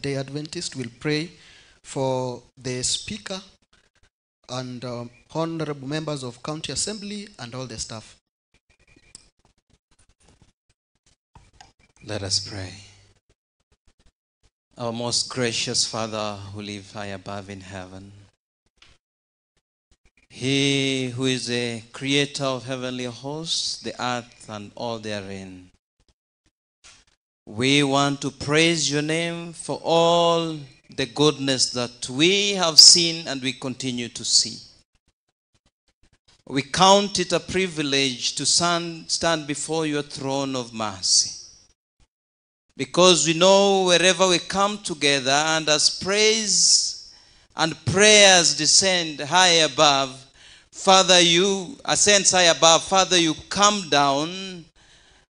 Day Adventist, will pray for the Speaker and honorable members of County Assembly and all the staff. Let us pray. Our most gracious Father who lives high above in heaven, He who is the creator of heavenly hosts, the earth and all therein, we want to praise your name for all the goodness that we have seen and we continue to see. We count it a privilege to stand before your throne of mercy, because we know wherever we come together and as praise and prayers descend high above, Father, you ascend high above, Father, you come down,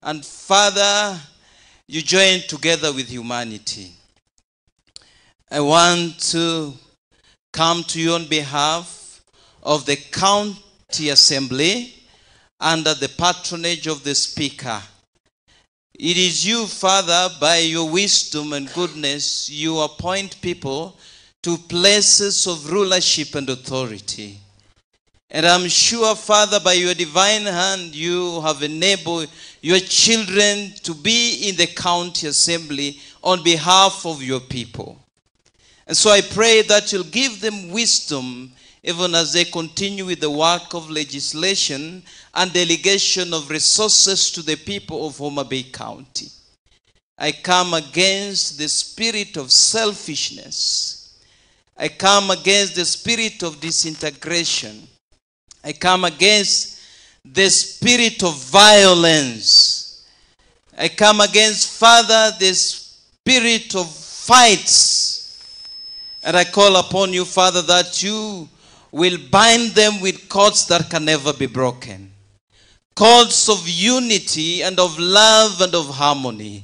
and Father, you join together with humanity. I want to come to you on behalf of the County Assembly under the patronage of the Speaker. It is you, Father, by your wisdom and goodness, you appoint people to places of rulership and authority. And I'm sure, Father, by your divine hand, you have enabled your children to be in the county assembly on behalf of your people. And so I pray that you'll give them wisdom even as they continue with the work of legislation and delegation of resources to the people of Homa Bay County. I come against the spirit of selfishness. I come against the spirit of disintegration. I come against the spirit of violence. I come against, Father, the spirit of fights. And I call upon you, Father, that you will bind them with cords that can never be broken. Cords of unity and of love and of harmony.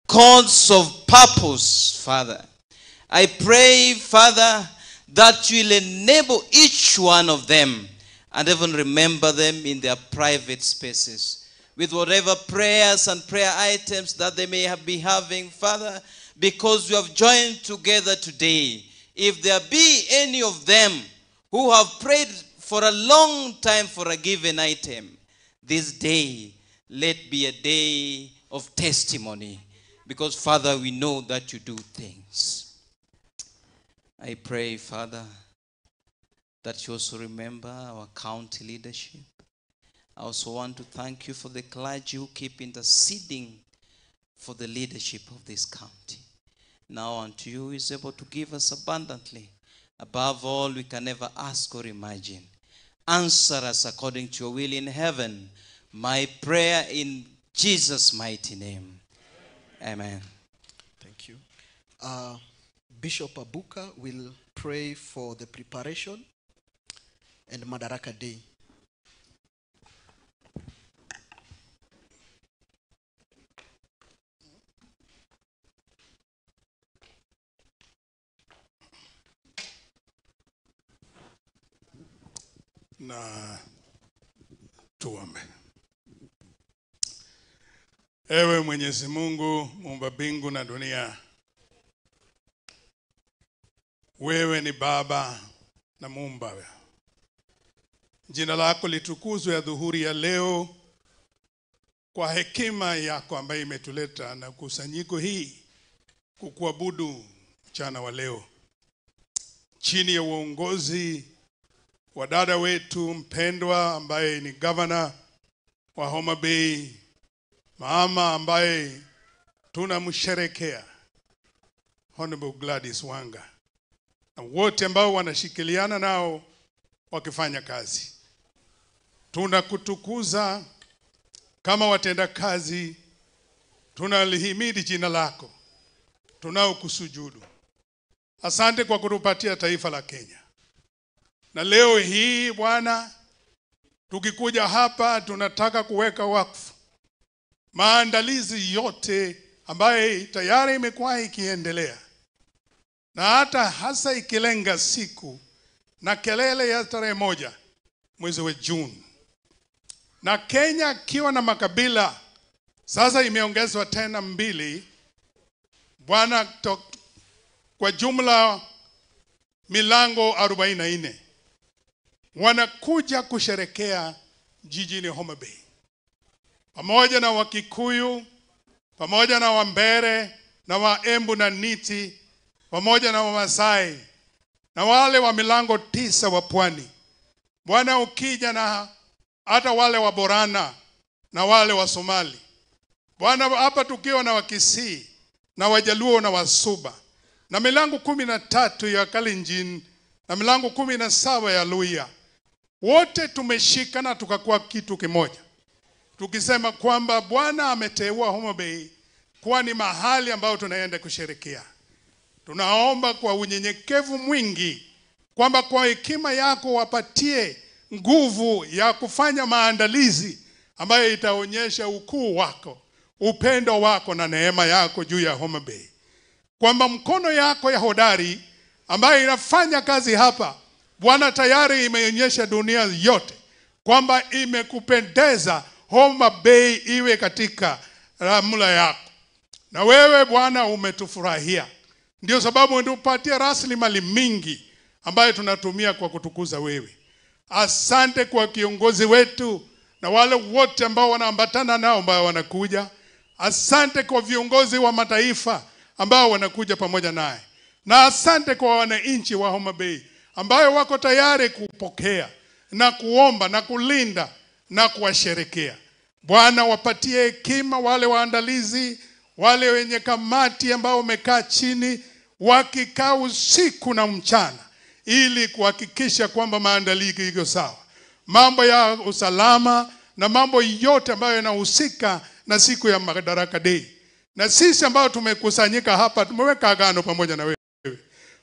Cords of purpose, Father. I pray, Father, that you will enable each one of them and even remember them in their private spaces with whatever prayers and prayer items that they may be having, Father, because we have joined together today. If there be any of them who have prayed for a long time for a given item, this day, let be a day of testimony, because, Father, we know that you do things. I pray, Father, that you also remember our county leadership. I also want to thank you for the clergy who keep interceding for the leadership of this county. Now unto you is able to give us abundantly, above all we can ever ask or imagine. Answer us according to your will in heaven. My prayer in Jesus' mighty name. Amen. Thank you. Bishop Abuka will pray for the preparation and Madaraka Day. Na tuombe. Ewe Mwenyezi Mungu, muumba mbingu na dunia, wewe ni Baba na Muumba. Jina lako litukuzwe ya dhuhuri ya leo kwa hekima yako ambayo imetuleta na kusanyiko hii kukuabudu mchana wa leo, chini ya uongozi wa dada wetu mpendwa ambaye ni governor wa Homa Bay, mama ambaye tunamsherekea, Honorable Gladys Wanga, na wote ambao wanashikiliana nao wakifanya kazi. Tunakutukuza kama watenda kazi, tunalihimidi jina lako, tunaokusujudu. Asante kwa kutupatia taifa la Kenya. Na leo hii Bwana, tukikuja hapa tunataka kuweka wakfu maandalizi yote ambaye tayari imekuwa ikiendelea, na hata hasa ikilenga siku na kelele ya tarehe 1 mwezi wa Juni. Na Kenya kiwa na makabila sasa imeongezwa tena 2. Bwana, kwa jumla milango 44 wanakuja kusherekea jijini Homa Bay, pamoja na Wakikuyu, pamoja na Wambere na Waembu na Niti, pamoja na Wamasai na wale wa milango 9 wa pwani. Bwana, ukija na hata wale wa Borana na wale wa Somali. Bwana, hapa tukiwa na Wakisii na Wajaluo na Wasuba na milango 13 ya Kalenjin na milango 17 ya Luhya, wote tumeshikana tukakuwa kitu kimoja, tukisema kwamba Bwana ameteua Homa Bay kuwa ni mahali ambayo tunaenda kusherehekea. Tunaomba kwa unyenyekevu mwingi kwamba kwa hekima yako wapatie nguvu ya kufanya maandalizi ambayo itaonyesha ukuu wako, upendo wako na neema yako juu ya Homa Bay. Kwamba mkono yako ya hodari ambayo inafanya kazi hapa, Bwana, tayari imeonyesha dunia yote kwamba imekupendeza Homa Bay iwe katika ramla yako. Na wewe Bwana umetufurahia. Ndio sababu umetupatia rasilimali mingi ambayo tunatumia kwa kutukuza wewe. Asante kwa kiongozi wetu na wale wote ambao wanaambatana nao ambao wanakuja. Asante kwa viongozi wa mataifa ambao wanakuja pamoja naye. Na asante kwa wananchi wa Homa Bay ambao wako tayari kupokea na kuomba na kulinda na kuwasherekea. Bwana, wapatie hekima wale waandalizi, wale wenye kamati ambao wamekaa chini wakikaa usiku na mchana ili kuhakikisha kwamba maandalizi iko sawa. Mambo ya usalama na mambo yote ambayo yanahusika na siku ya Madaraka Day. Na sisi ambao tumekusanyika hapa tumeweka agano pamoja na wewe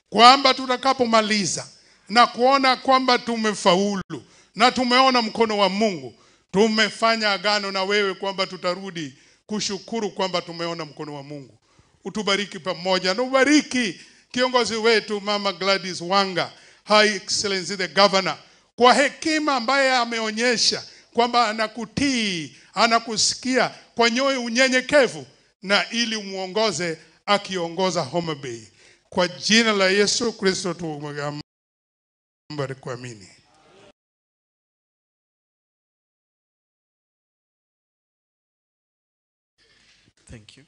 kwamba tutakapomaliza na kuona kwamba tumefaulu na tumeona mkono wa Mungu, tumefanya agano na wewe kwamba tutarudi kushukuru kwamba tumeona mkono wa Mungu. Utubariki pamoja na ubariki kiongozi wetu Mama Gladys Wanga, High Excellency the Governor, kwa hekima ambaye ameonyesha kwamba anakutii, anakusikia kwa nyoyo unyenyekevu, na ili umuongoze akiongoza Homa Bay. Kwa jina la Yesu Kristo tumeomba kuamini. Thank you.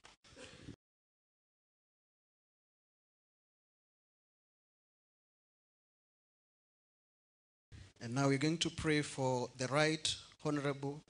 And now we're going to pray for the Right Honorable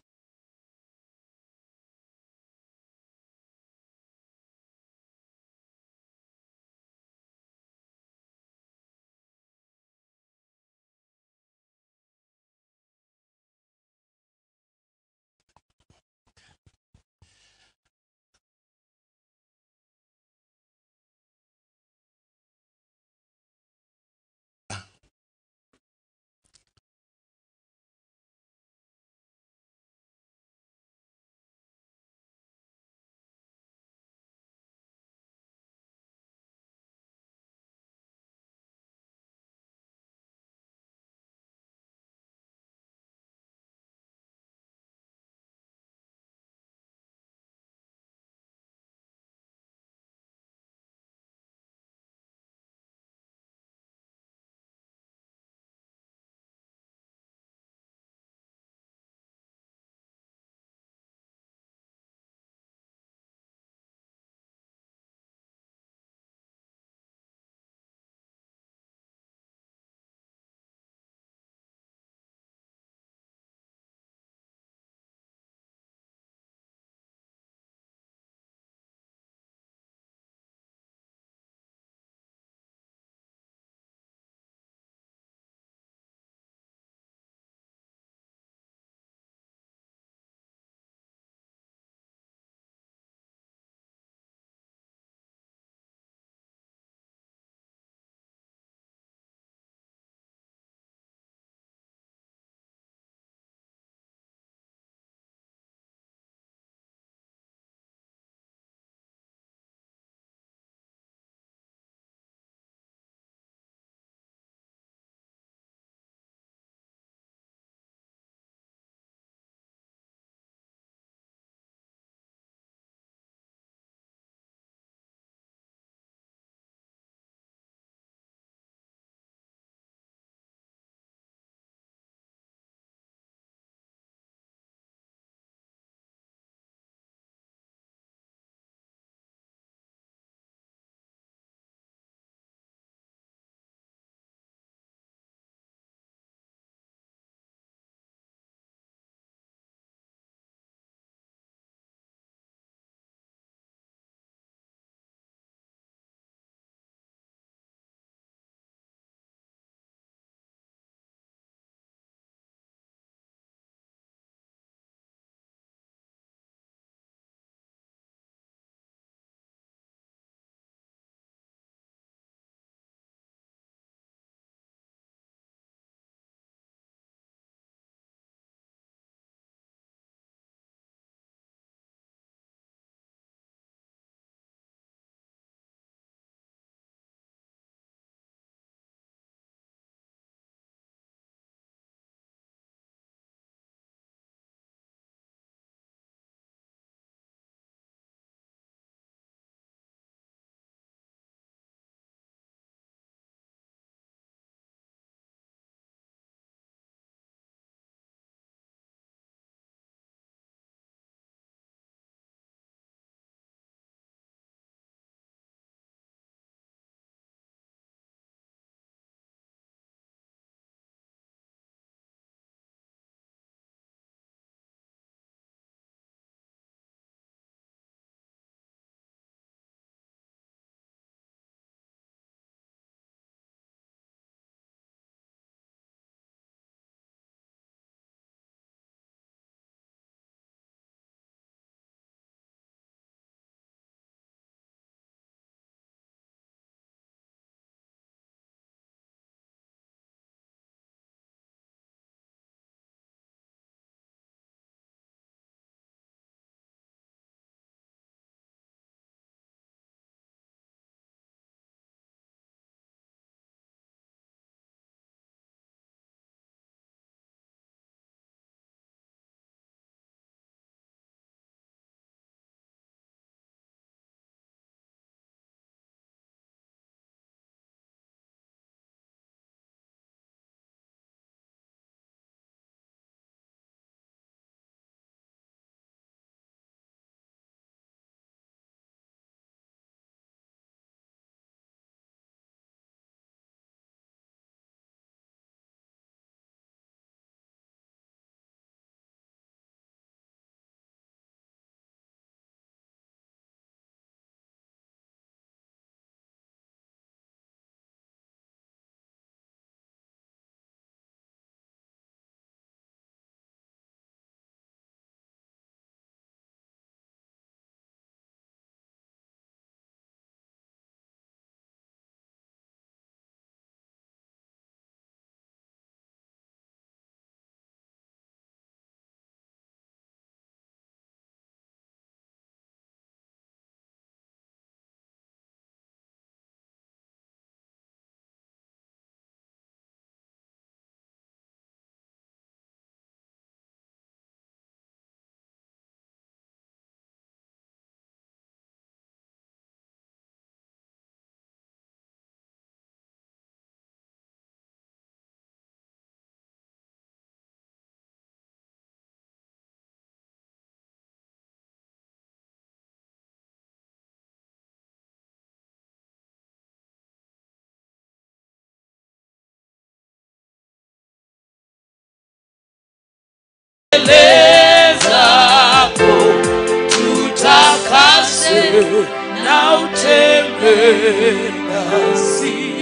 nasi.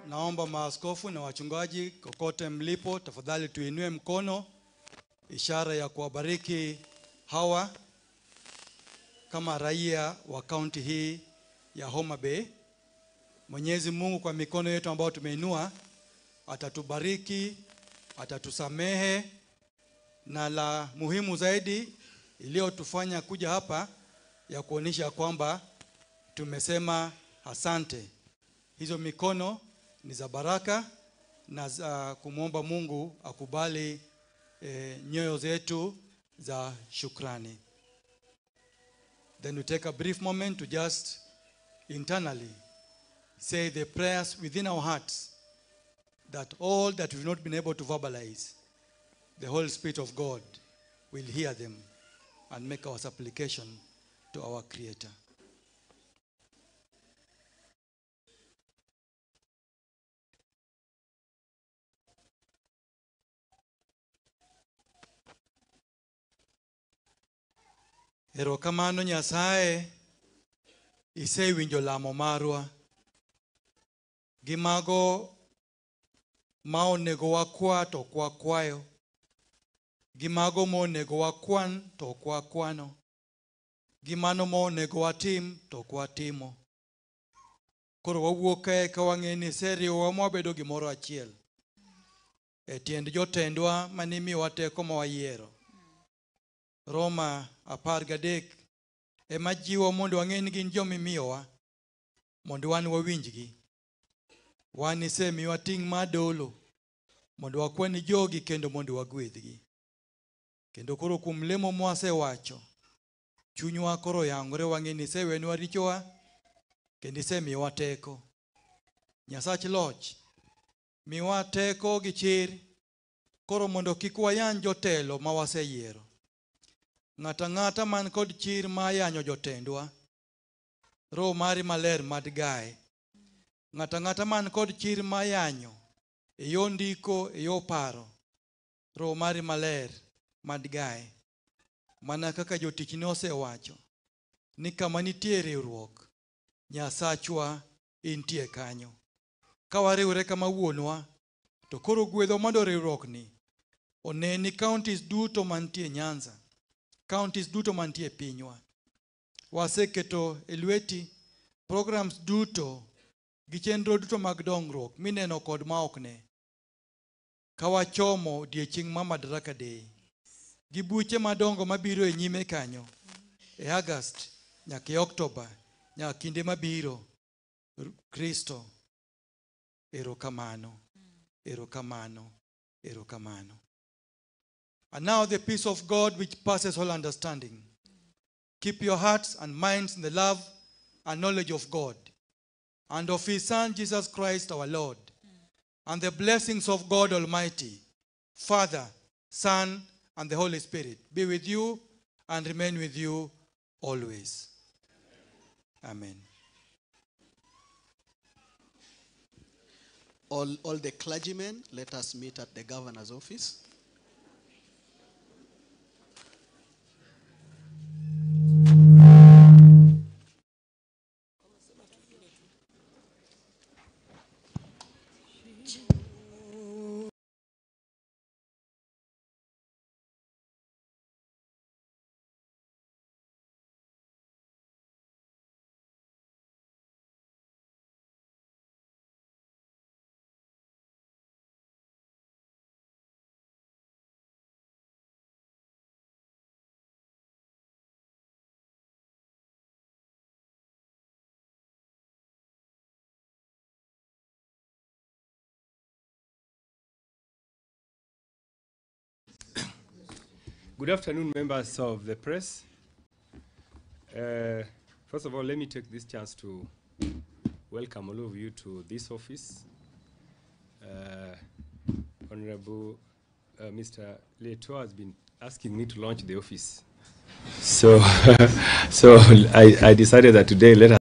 Naomba maaskofu na wachungaji kokote mlipo, tafadhali tuinue mkono, ishara ya kuwabariki hawa kama raia wa kaunti hii ya Homa Bay. Mwenyezi Mungu kwa mikono yetu ambayo tumeinua atatubariki, atatusamehe, na la muhimu zaidi iliyotufanya kuja hapa ya kuonyesha kwamba tumesema asante. Hizo mikono ni za baraka na za kumwomba Mungu akubali nyoyo zetu za shukrani. Then we take a brief moment to just internally say the prayers within our hearts, that all that we've not been able to verbalize, the Holy Spirit of God will hear them and make our supplication to our Creator. Erokamano Nyasaye, isewinjo lamo marwa. Gi mago ma onego wakwa to ok wakwayo, gi mago ma onego wakwan to ok wakwano, gi mano ma onego watim to ok watimo. Koro wawuok kae ka wang'e ni iseriwowa mwabedo gimoro achiel e tiend jotendwa manimiyowa teko ma wayiero. Roma 13 ema jiwo mondo wang'e ni gin jomimiyowa mondo wan wawinjgi. Wan isemiyowa ting' mar dolo mondo wakwan jogi kendo mondo wagwedhgi. Kendo koro kuom lemo mwasewacho, chunywa koro oyangore wang'e ni isewenwa richowa kendo isemiyowa teko. Nyasach loch, miwa teko gi chir koro mondo kik wayany jotelo ma waseyiero. Ng'ato ang'ata man kod chir ma yanyo jotendwa, Roho mari maler mad gaye. Ng'ato ang'ata man kod chir ma yanyo e yo ndiko, e yo paro, Roho mari maler mad gaye. Mana kaka jotichni osewacho ni kama nitie riwruok, Nyasachwa intie kanyo. Ka wariwre kama wuonwa, to koro gwedhwa mondo riwruokni one ni counties duto mantie Nyanza, counties duto mantie pinywa, waseketo e lweti programs duto gi chenro duto mag dongruok mineno kod ma ok ne. Ka wachomo odiechieng' ma Madaraka Day gi buche madongo mabiro e nyime kanyo e August nyaka e October nyaka kinde mabiro, Kristo, erokamano, erokamano, erokamano. And now the peace of God, which passes all understanding, keep your hearts and minds in the love and knowledge of God and of His Son, Jesus Christ our Lord, and the blessings of God Almighty, Father, Son, and the Holy Spirit be with you and remain with you always. Amen. All the clergymen, let us meet at the governor's office. Good afternoon, members of the press. First of all, let me take this chance to welcome all of you to this office. Honorable Mr. Leto has been asking me to launch the office. So, so I decided that today let us